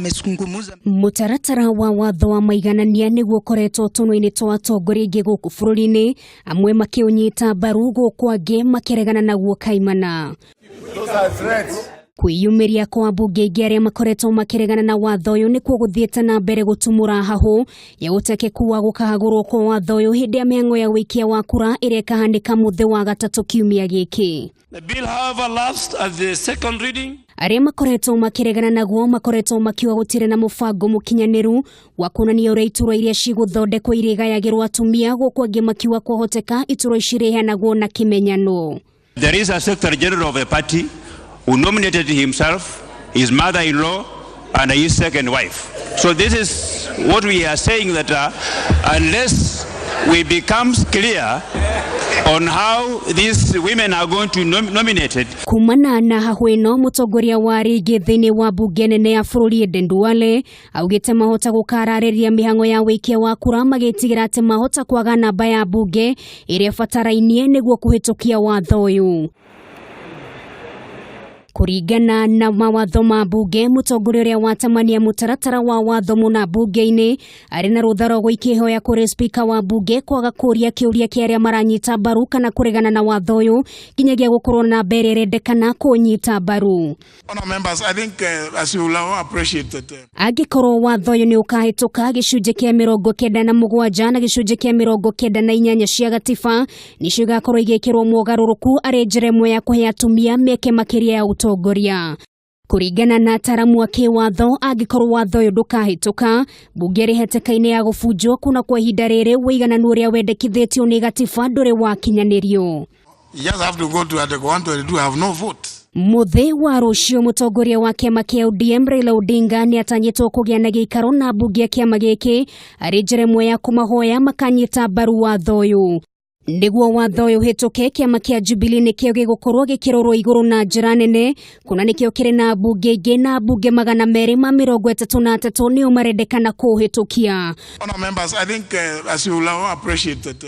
Wamezungumza. Mũtaratara wa watho wa maiganania nĩguo ũkoretwo tũnua-inĩ twa atongoria aingĩ gũkũ bũrũri-inĩ, amwe makĩũnyita mbaru gũkũ angĩ makĩregana naguo kaimana. Kwĩyumĩria kwa mbunge aingĩ arĩa makoretwo makĩregana na watho ũyũ nĩkuo gũthiĩte na mbere gũtumũra hahũ ya ũtekeku wa gũkahagũrwo kwa watho ũyũ hĩndĩ ya mĩhang'o ya ũikia wa kura ĩrĩa ĩkahanĩka mũthĩ wa gatatũ kiumia gĩkĩ. The bill, however, lapsed at the second reading. Arĩa makoretwo makĩregana naguo makoretwo makiuga gũtirĩ na mũbango mũkinyanĩru wa kuonania ũrĩa iturwa iria cigũthondekwo irĩgayagĩrwo atumia, gũkũ angĩ makiuga kwahoteka iturwa ici irĩheanagwo na kĩmenyano. There is a secretary general of a party who nominated himself, his mother-in-law, and his second wife. So this is what we are saying, that unless we become clear on how these women are going to nominated. Kumana na hahũ ĩno, mũtongoria wa rĩngĩ thĩinĩ wa mbunge nene ya bũrũri Aden Duale augĩte mahota gũkararĩria mĩhang'o ya wĩikia wa kura, magĩtigĩra atĩ mahota kwaga namba ya mbunge ĩrĩa ĩbatarainie nĩguo kũhĩtũkia watho ũyũ. Kũringana na mawatho ma mbunge, mũtongoria ũrĩa watamania mũtaratara wa watho mũna mbunge-inĩ arĩ na rũtha rwa gũikia ihoya kũrĩ spika wa mbunge kwaga kũria kĩũria kĩa arĩa maranyita mbaru kana kũregana na watho ũyũ nginyagia gũkorwo na namba ĩrĩa ĩrendekana kũnyita mbaru. Honourable members, I think as you will all appreciate that. Angĩkorwo watho ũyũ nĩ ũkahĩtũka, 97% na 98% cia gatiba nĩcio igakorwo igĩkĩrwo mogarũrũku arĩ njĩra ĩmwe ya kũhe atumia mĩeke makĩria ya ũtongoria. Kũringana na ataramu a kĩwatho, angĩkorwo watho ũyũ ndũkahĩtũka, mbunge ĩrĩ hatĩka-inĩ ya gũbunjwo, kuna kwa ihinda rĩrĩ ũigananu ũrĩa wendekithĩtio nĩ gatiba ndũrĩ wakinyanĩrio. You just have to go to Article 122, have no vote. Mũthĩ wa rũciũ, mũtongoria wa kĩama kĩa ODM Raila Odinga nĩ atanyĩtwo kũgĩa na gĩikaro na mbunge ya kĩama gĩkĩ arĩ njĩra ĩmwe ya kũmahoya makanyita mbaru watho ũyũ. Nĩguo watho ũyũ ũhĩtũke, kĩama kĩa Jubilee nĩkĩo gĩgũkorwo gĩkĩrorwo igũrũ na njĩra nene, kuna nĩkĩo kĩrĩ na mbunge ingĩ, na mbunge 233 nĩo marendekana kũũhĩtũkia. Honourable members, I think as you will all appreciate that.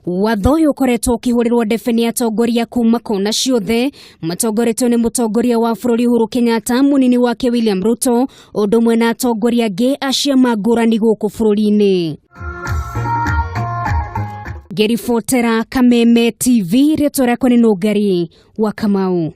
Watho ũyũ ũkoretwo ũkĩhũrĩrwo ndebe nĩ atongoria kuma kona ciothe, matongoretio nĩ mũtongoria wa bũrũri Uhuru Kenyatta, mũnini wake William Ruto, ũndũ ũmwe na atongoria angĩ a ciama ngũrani gũkũ bũrũri-inĩ. Ngĩribotera Kameme TV, rĩtwa rĩakwa nĩ Nũngari wa Kamau.